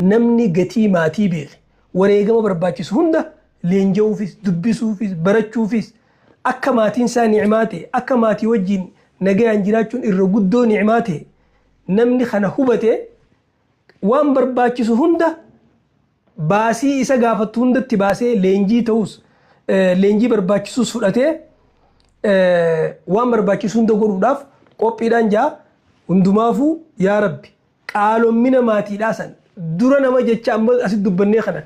Namni gatii maatii beeke wareegama barbaachisu hunda leenja'uufis, dubbisuufis, barachuufis akka maatiin isaa ni'maa ta'e, akka maatii wajjin nagayaan jiraachuun irra guddoo ni'maa ta'e namni kana hubate waan barbaachisu hunda baasii isa gaafattu hundatti baasee leenjii ta'us leenjii barbaachisus fudhatee waan barbaachisu hunda godhuudhaaf qophiidhaan jaa. Hundumaafuu yaa Rabbi qaalommina maatiidhaa san dura nama jecha amma asitti dubbannee kana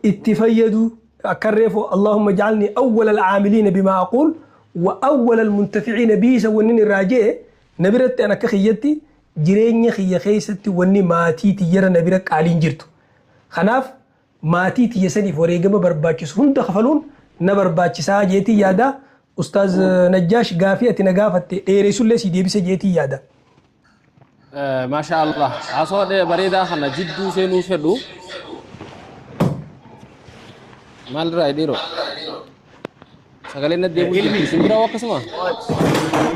itti fayyaduu akka reefu Allahumma ja'alni awwala al-aamiliina bimaa aquul wa awwala al-muntafi'iina bihi san wanni irraa jee na biratti an akka kiyyatti jireenya kiyya keessatti wanni maatii tiyyara na bira qaaliin jirtu. Kanaaf maatii tiyya saniif wareegama barbaachisu hunda kafaluun na barbaachisaa jeetii yaada. Ustaaz Najjaash, gaafii ati na gaafatte dheeressullee sii deebise jeetii yaada. Maashaa Allah. Haasawaa bareedaa kana jidduu seenuu fedhu. Maalirraa dhiiroo? Sagaleen na deemuu jirti. Isin biraa akkasuma?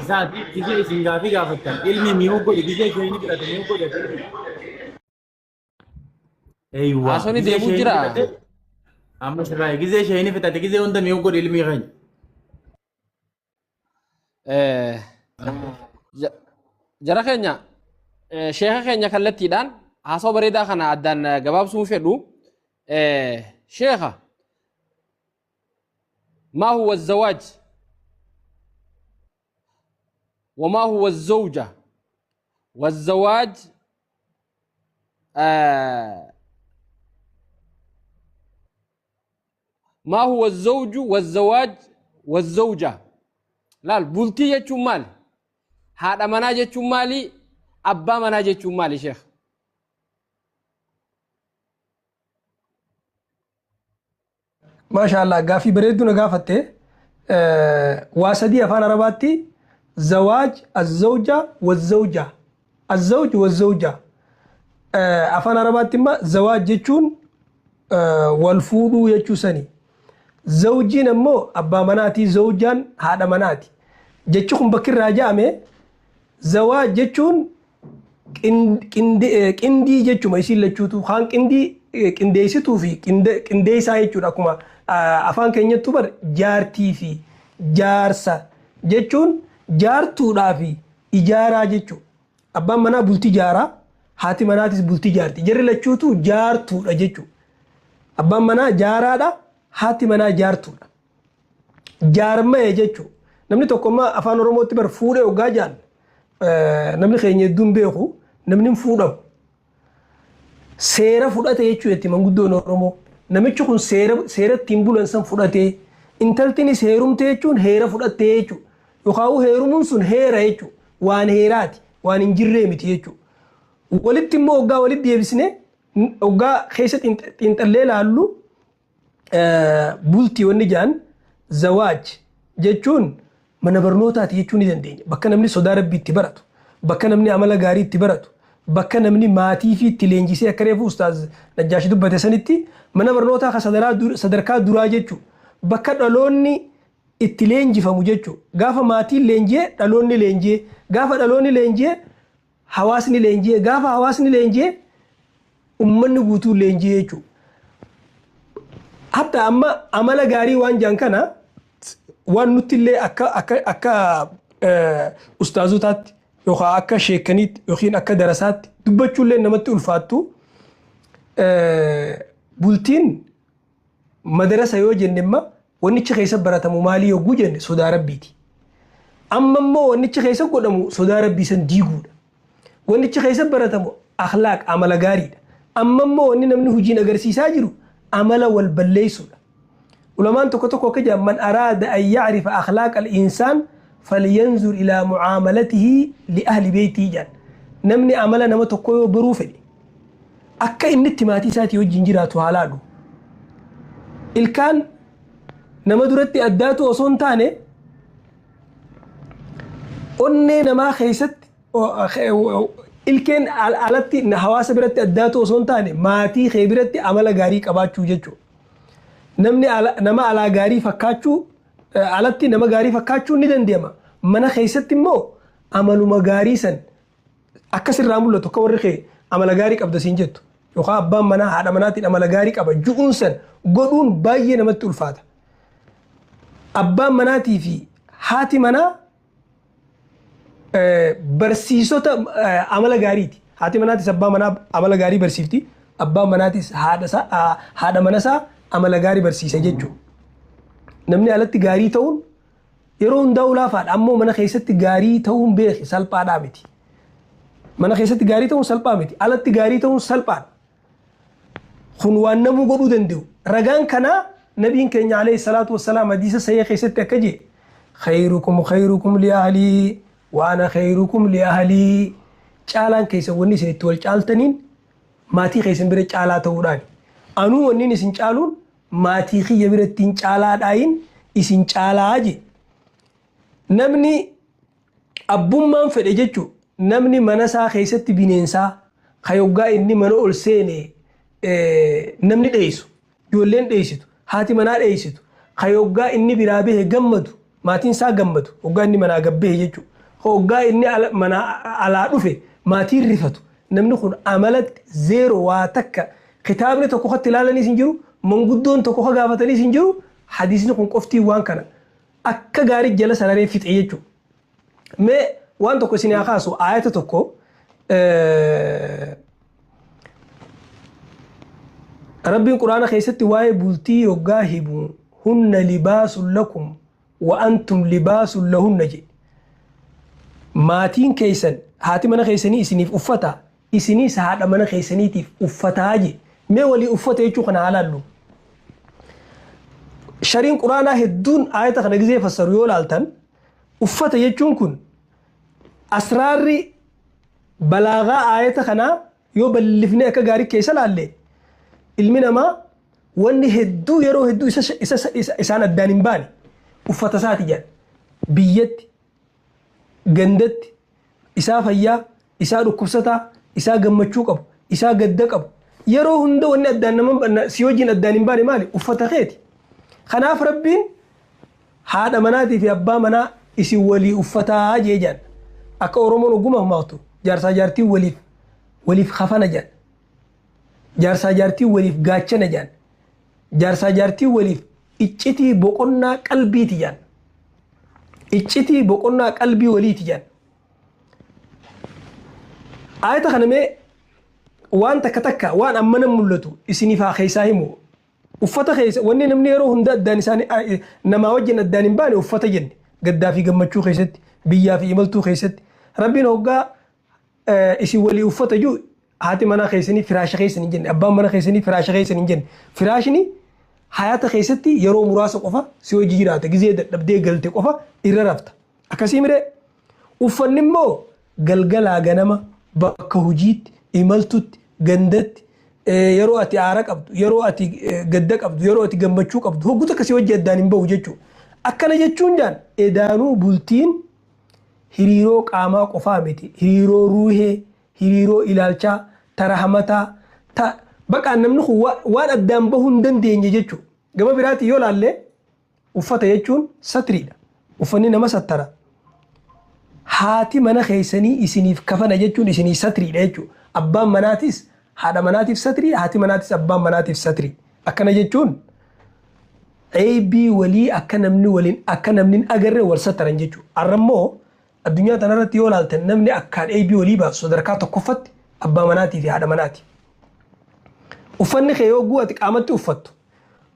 Isaa gizee isin gaafii gaafattan ilmi mi'uu godhe gizee isheen fudhate mi'uu godhe. Eeywa. Haasawni Gizee deemuu isheen jira. fixate amma sirraa gizee isheen fixate gizee hunda mi'uu godhe ilmi keenya. Jara keenya, sheeka keenya kallattiidhaan haasawaa bareedaa kana addaan gabaabsuu fedhu. Sheeka, maa huwa zawaaj wamaa huwa zawja wazawaaj, maa huwa zawju wazawaaj wazawja. Laal, bultii jechuun maali? Haadha manaa jechuun maali? Abbaa manaa jechuun maali, sheekh? Maasha Allah, gaaffii bareedduu na gaafatte. Waa sadii afaan Arabaatti: zawaaj, azzawja, wazzawja. Azzawj wazzawja. Afaan Arabaatti immoo zawaaj jechuun wal fuudhuu jechuu sani. Zawjiin ammoo abbaa manaati, zawjaan haadha manaati. Jechi kun bakki irraa ja'ame zawaaj jechuun qindii jechuma, isiin lachuutu kaan qindii qindeessituu fi qindeessaa jechuudha. Akkuma afaan keenyattu bar jaartii fi jaarsa jechuun jaartuudhaa fi ijaaraa jechuudha. Abbaan manaa bultii jaaraa, haati manaatis bultii jaarti. Jarri lachuutu jaartuudha jechuudha. Abbaan manaa jaaraadha, haati manaa jaartuudha. Jaarmaye jechuudha. Namni tokko amma afaan Oromootti bar fuudhee hoggaa jaan namni keenya hedduun beeku, namni hin fuudhamu. Seera fudhate jechuu jetti manguddoon Oromoo. Namichi kun seera seera ittiin bulan san fudhatee, intaltinis heerumte jechuun heera fudhattee jechuudha. Yookaan heerumuun sun heera jechuudha. Waan heeraati, waan hin jirree miti jechuudha. Walitti immoo hoggaa walitti deebisnee hoggaa keessa xiinxallee ilaallu, bultii wanni jedhan zawaaj jechuun mana barnootaati jechuu ni dandeenya. Bakka namni sodaa rabbii itti baratu, bakka namni amala gaarii itti baratu, bakka namni maatii fi itti leenjisee, akka reefu ustaaz Najjaash dubbate sanitti, mana barnootaa kan sadarkaa duraa jechuudha. Bakka dhaloonni itti leenjifamu jechuudha. Gaafa maatiin leenji'e dhaloonni leenji'e, gaafa dhaloonni leenji'e hawaasni leenji'e, gaafa hawaasni leenji'e ummanni guutuun leenji'e jechuudha. Hatta amma amala gaarii waan jaan kana waan nutti illee akka ustaazotaatti yookaan akka sheekaniitti yookiin akka darasaatti dubbachuullee namatti ulfaattu. Bultiin madarasa yoo jenne, imma wannichi keessa baratamu maalii yogguu jenne, sodaa rabbiiti. Amma immoo wannichi keessa godhamu sodaa rabbii san diiguudha. Wannichi keessa baratamu akhlaaq, amala gaariidha. Amma immoo wanni namni hojiin agarsiisaa jiru amala wal balleessuudha. Ulamaan tokko tokko akka jedhan, man araada an ya'rifa akhlaaq al-insaan falyanzur ilaa mu'aamalatihi li ahli beeytii jedhan. Namni amala nama tokkoo yoo baruu fedhe, akka inni itti maatii isaatii wajjin jiraatu haa laalu. Ilkaan nama duratti addaatu osoo hin taane, onnee namaa keessatti ilkeen alatti hawaasa biratti addaatu osoo hin taane, maatii kee biratti amala gaarii qabaachuu jechuudha. Namni nama alaa gaarii fakkaachuu, alatti nama gaarii fakkaachuu ni danda'ama. Mana keessatti immoo amaluma gaarii san akka sirraa mul'atu, akka warri kee amala gaarii qabda siin jettu. yookaan abbaan manaa haadha manaatiin amala gaarii qaba ju'uun san godhuun baay'ee namatti ulfaata. Abbaan manaatii fi haati manaa barsiisota amala gaariiti. Haati manaatis abbaa manaa amala gaarii barsiifti. Abbaan manaatis haadha manasaa amala gaarii barsiisa jechuudha. Namni alatti gaarii ta'uun yeroo hundaa ulaafaadha. Ammoo mana keessatti gaarii ta'uun beeki salphaadhaa miti. Mana keessatti gaarii ta'uun salphaa miti. Alatti gaarii ta'uun salphaadha. Kun waan namuu godhuu danda'u. Ragaan kanaa nabiin keenya alayhi salaatu wassalaam hadiisa sahih keessatti akka jedhe khayrukum khayrukum li ahlii wa ana khayrukum li ahlii, caalaan keessan wanni isin itti wal caaltaniin maatii keessan bira caalaa ta'uudhaani. Anuu wanni isin caaluun maatii kiyya birattiin caalaadhaayin isin caalaa je. Namni abbummaan fedhe jechuun namni mana isaa keessatti bineensaa ka yoggaa inni mana ol seene namni dheessu, ijoolleen dheessitu, haati manaa dheessitu, ka yoggaa inni biraa bahe gammadu, maatiin isaa gammadu yoggaa inni manaa gabbahe jechuudha. Hoggaa inni manaa alaa dhufe maatiin rifatu. Namni kun amalatti zeero, waa takka kitaabni tokko katti ilaalaniis hin jiru, manguddoon tokko ka gaafataniis hin jiru. Hadiisni kun qoftii waan kana akka gaarii jala sararee fixe jechuudha. Mee waan tokko isin haa kaasu, aayata tokko. Rabbiin quraana keessatti waa'ee bultii yoggaa himu hunna libaasun lakum wa antum libaasun lahunna jedhe. Maatiin keessan, haati mana keessanii isiniif uffata, isiniis haadha mana keessaniitiif uffataa jedhe. Mee walii uffata jechuu kana haa laallu. Shariin quraanaa hedduun aayata kana gizee fassaru yoo laaltan, uffata jechuun kun asraarri balaagaa aayata kanaa yoo bal'ifnee akka gaarii keessa laalle, ilmi namaa wanni hedduu yeroo hedduu isaan addaan hin baane uffata isaati jedhan. Biyyatti, gandatti, isaa fayyaa, isaa dhukkubsataa, isaa gammachuu qabu, isaa gadda qabu, yeroo hunda wanni addaan nama si wajjin addaan hin baane maali? Uffata keeti. Kanaaf Rabbiin haadha manaatii fi abbaa manaa isin walii uffataa jee jedhan. Akka Oromoon ogummaa maaktu jaarsaa jaartii waliif kafana jedhan. Jaarsaa jaartii waliif gaachana jedhan. Jaarsaa jaartii waliif iccitii boqonnaa qalbiiti jedhan. Iccitii boqonnaa qalbii waliiti jedhan. Aayata kana mee waan takka takka waan amma nan mul'atu isiniif haa keessaa himu. Uffata keessa wanni namni yeroo hunda addaan isaanii namaa wajjin addaan hin baane uffata jenne, gaddaa fi gammachuu keessatti, biyyaa fi imaltuu keessatti. Rabbiin hoggaa isin walii uffata jiru haati manaa keessanii firaasha keessan hin jenne, abbaan mana keessanii firaasha keessan hin jenne. Firaashni hayaata keessatti yeroo muraasa qofa si hojii jiraata, gizee dadhabdee galte qofa irra rafta. Akkasii miree? Uffanni immoo galgalaa ganama, bakka hojiitti, imaltutti, gandatti, yeroo ati aara qabdu, yeroo ati gadda qabdu, yeroo ati gammachuu qabdu, hogguu takka si hojii addaan hin bahu jechuudha. Akkana jechuun jaan edaanuu bultiin hiriiroo qaamaa qofaa miti, hiriiroo ruuhee, hiriiroo ilaalchaa, ta rahmataa, ta baqaan namni kun waan addaan bahuu hin dandeenye jechuudha. Gama biraatiin yoo laalle uffata jechuun satriidha. Uffanni nama sattara. Haati mana keessanii isiniif kafana jechuun isinii satriidha jechuudha. Abbaan manaatis haadha manaatiif satrii, haati manaatis abbaan manaatiif satrii. Akkana jechuun eebii walii akka namni waliin akka namni hin agarre wal sattaran jechuudha. Har'a immoo addunyaa tanarratti yoo ilaaltan namni akkaan eebii walii baasu sadarkaa tokkoffatti abbaa manaatii fi haadha manaati. Uffanni kee yoo ati qaamatti uffattu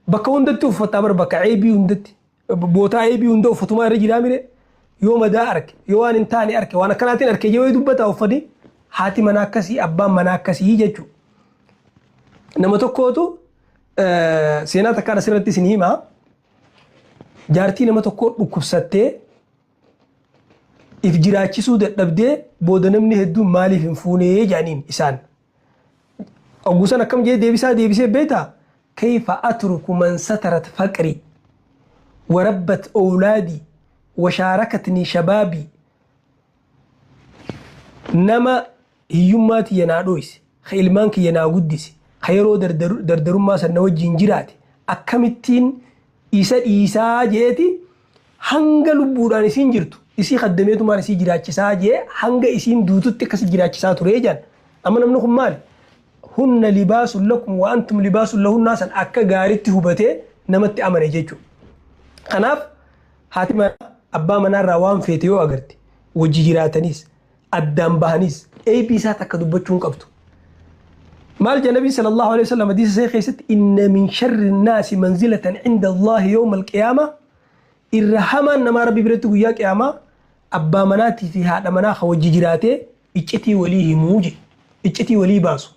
bakka hundatti uffattaa bar, bakka eebii hundatti, bootaa eebii hunda uffatumaa irra jiraa mire? Yoo madaa arge, yoo waan hin taane arge, waan akkanaatiin arge yoo dubbataa uffati haati manaa akkasii, abbaan manaa akkasii jechuudha. Nama tokkootu seenaa takkaan asirratti isin himaa. Jaartii nama tokkoo dhukkubsattee if jiraachisuu dadhabdee booda namni hedduun maaliif hin fuunee jedhaniin isaan. Oggusan akkam jee deebisaa deebisee beektaa? Kayfa atruku man satarat faqri warabbat awlaadii washaarakatni shabaabii, nama hiyyummaa tiyya naa dhoyse, ka ilmaan kiyya naa guddise, ka yeroo dardarummaa san na wajjin jiraate akkamittiin isa dhiisaa jeeti, hanga lubbuudhaan isiin jirtu isii kaddameetumaan isii jiraachisaa jee, hanga isiin duututti akkasi jiraachisaa ture jedhan. Amma namni kun maali? Hunna libaasun lakum wa antum libaasun lahunnaa san akka gaaritti hubatee namatti amane jechuudha. Kanaaf haati manaa abbaa manaarraa waan feete yoo agarte, wajji jiraataniis addaan bahaniis, eeybii isaa takka dubbachuu hin qabdu. Maal jedha Nabiin sallallahu alaihi wasallam hadiisa isaa keessatti? Inna min sharri naasi manzilatan cinda Allaahi yawma alqiyaama, irra hamaan namaa Rabbi biratti guyyaa qiyaamaa abbaa manaatii fi haadha manaa ka wajji jiraatee iccitii walii himuu jedhe, iccitii walii baasu.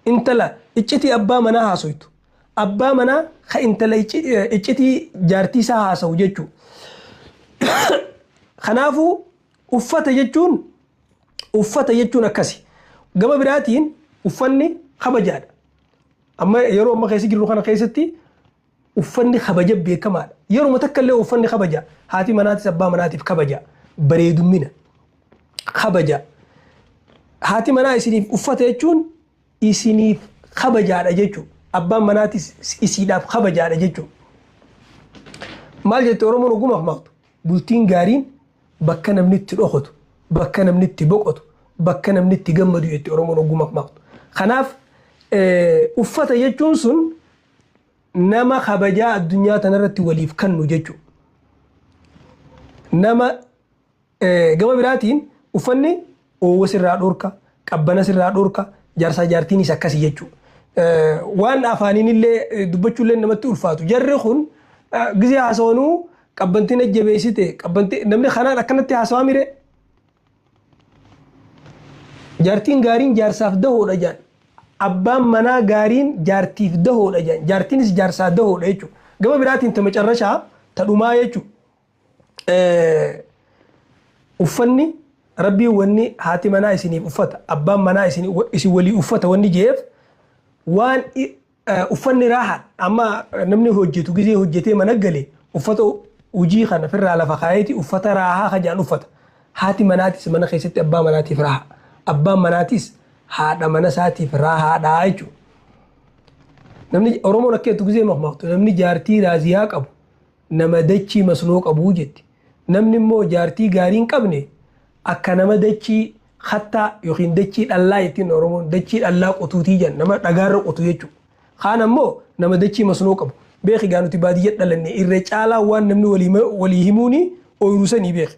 Intala iccitii abbaa manaa haasoytu, abbaa manaa ka intala iccitii jaartii isaa haasawu jechuu. Kanaafuu uffata jechuun akkasi. Gama biraatiin uffanni kabajaadha. Amma yeroo amma keessa jirru kana keessatti uffanni kabaja beekamaadha. Yeruma takka illee uffanni kabaja. Haati manaatis abbaa manaatiif kabaja, bareedummina kabaja. Haati manaa isiniif uffata jechuun isiniif kabajaadha jechuudha. Abbaan manaatis isiidhaaf kabajaadha jechuudha. Maal jette Oromoon ogumaaf maqtu? Bultiin gaariin bakka namni itti dhokotu, bakka namni itti boqotu, bakka namni itti gammadu jette Oromoon ogumaaf maqtu. Kanaaf uffata jechuun sun nama kabajaa addunyaa tanarratti waliif kannu jechuudha. Nama gama biraatiin uffanni oowwa sirraa dhorka, qabbana sirraa dhorka, jaarsaa jaartiinis akkasii jechuudha. Waan afaaniin illee dubbachuullee namatti ulfaatu. Jarri kun gizee haasawanuu qabbantiin ajjabeessite, qabbantii namni kanaan akkanatti haasawaa mire. Jaartiin gaariin jaarsaaf dahoodha jaan. Abbaan manaa gaariin jaartiif dahoodha jaan. Jaartiinis jaarsaa dahoodha jechuudha. Gama biraatiin ta macarrashaa ta dhumaa jechuudha. Uffanni Rabbiin wanni haati manaa isiniif uffata, abbaan manaa isin walii uffata wanni jeef, waan uffanni raaha. Amma namni hojjetu gizee hojjetee mana gale uffata hojii kana firraa lafa kaayeeti uffata raahaa kajaan uffata. Haati manaatis mana keessatti abbaa manaatiif raaha, abbaan manaatis haadha mana isaatiif raahaadhaa jechuudha. Namni Oromoon akka jettu gizee makmaaktu, namni jaartii raaziyaa qabu nama dachii masnoo qabuu jetti. Namni immoo jaartii gaarii hin qabne akka nama dachii kattaa yookiin dachii dhallaa jettiin Oromoon, dachii dhallaa qotuutii jedhan, nama dhagaarra qotu jechuudha. Kaan ammoo nama dachii masnoo qabu. Beeki gaa, nuti baadiyyaa dhalanne, irra caalaa waan namni walii himuuni ooyiruu sanii beeki.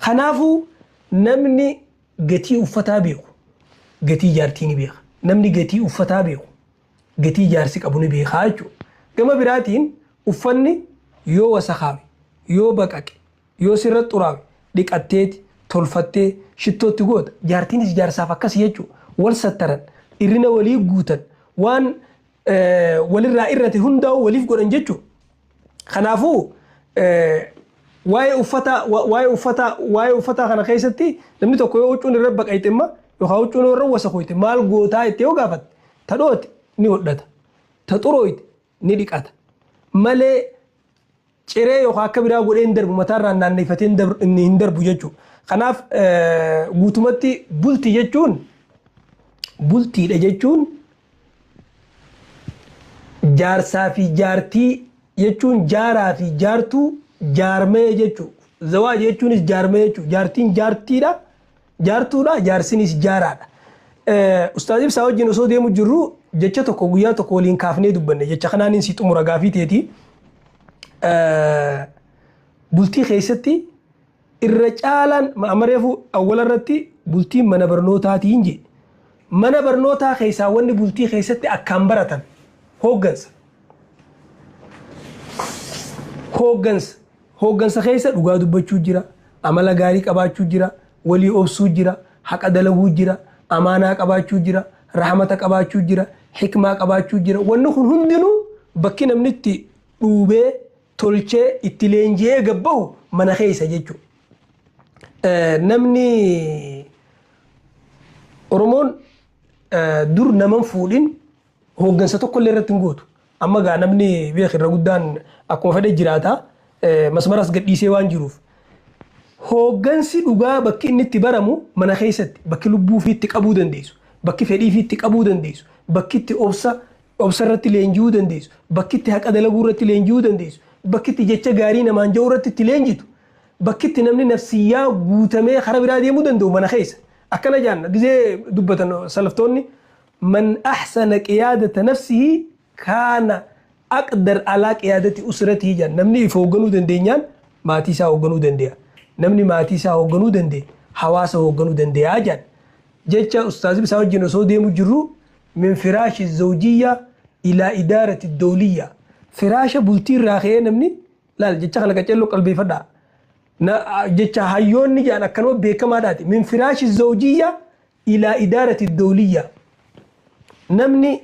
Kanaafuu namni gatii uffataa beeku gatii jaartii ni beeka. Namni gatii uffataa beeku gatii jaarsi qabu ni beekaa jechuudha. Gama biraatiin uffanni yoo wasakaawe, yoo baqaqe, yoo sirra xuraawe, dhiqatteeti tolfattee shittootti goota. Jaartiinis jaarsaaf akkasii jechuudha. Wal sattaran, irrina walii guutan, waan walirraa irrate hundaa'u waliif godhan jechuudha. Kanaafuu waa'ee uffataa kana keessatti namni tokko yoo huccuun irra baqayte imma yookaan huccuun irra wasakoyte maal gootaa itti yoo gaafatte, ta dhoote ni hodhata, ta xurooyte ni dhiqata malee ciree yookaan akka biraa godhee hin darbu, mataarraan naanneeffatee hin darbu jechuudha. Kanaaf guutumatti bultii jechuun, bultiidha jechuun, jaarsaa fi jaartii jechuun, jaaraa fi jaartuu, jaarmee jechuudha. Zawaaj jechuunis jaarmee jechuudha. Jaartiin jaartiidha. Jaartuudha, jaarsinis jaaraadha. Ustaaz Ibsaa wajjin osoo deemu jirru jecha tokko guyyaa tokko waliin kaafnee dubbanne. Jecha kanaan si xumura gaafii teeti. Bultii keessatti irra caalaan amma reefu awwala irratti bultiin mana barnootaatiin jee. Mana barnootaa keessaa wanni bultii keessatti akkaan baratan hooggansa. Hooggansa. Hooggansa keessa dhugaa dubbachuu jira, amala gaarii qabaachuu jira, walii obsuu jira, haqa dalaguu jira, amaanaa qabaachuu jira, rahmata qabaachuu jira, hikmaa qabaachuu jira. Wanni kun hundinuu bakki namni itti dhuubee tolchee itti leenji'ee gabbahu mana keessa jechuudha. Namni Oromoon dur naman fuudhin hooggansa tokko illee irratti hin gootu. Amma gaa namni beek irra guddaan akkuma fedhe jiraata. Masmaras gadhiisee waan jiruuf. Hooggansi dhugaa bakki inni itti baramu mana keessatti, bakki lubbuu fi itti qabuu dandeessu, bakki fedhii fi itti qabuu dandeessu, bakki itti obsa irratti leenji'uu dandeessu, bakki itti haqa dalaguu irratti leenji'uu dandeessu, bakki itti jecha gaarii namaan ja'uu irratti itti leenjitu, bakki itti namni nafsiyyaa guutamee karaa biraa deemuu danda'u mana keessa. Akkana jaanna gizee dubbatan salaftoonni. Man ahsana qiyaadata nafsihi kaana aqdar alaa qiyaadati usratihi jedhan. Namni if hoogganuu dandeenyaan maatii isaa hoogganuu dande'a. Namni maatii isaa hoogganuu danda'e hawaasa hoogganuu dande'a jedhan. Jecha ustaaz Ibsaa wajjin osoo deemu jirru, min firaashi zawjiyya ilaa idaarati dawliyya. Firaasha bultii irraa ka'ee namni laal, jecha kana qaceelloo qalbeeffadhaa. Na jecha hayyoonni jedhan akkanuma beekamaadhaati. Min firaashi zawjiyya ilaa idaarati dawliyya. Namni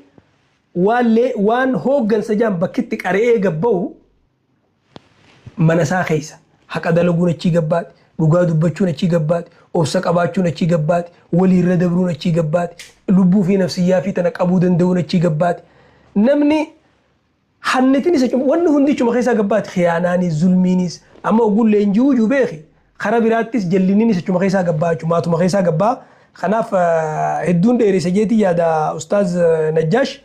waan lee waan hooggansa jedhan bakkitti qara'ee gabbahu mana isaa keessa. Haqa dalaguun achii gabbaati, dhugaa dubbachuun achii gabbaati, obsa qabaachuun achii gabbaati, waliirra dabruun achii gabbaati, lubbuu fi nafsiyyaa fi tana qabuu danda'uun achii gabbaati. Namni hannitin isa wanni hundi achuma keessaa gabbaati. Khiyaanaanis, zulmiinis, amma ogguun leenji'uu jiru beeki. Kara biraattis jalliniinis achuma keessaa gabbaa jechuudha. Maatuma keessaa gabbaa. Kanaaf hedduun dheeressa jeetii yaada, Ustaaz Najjaash.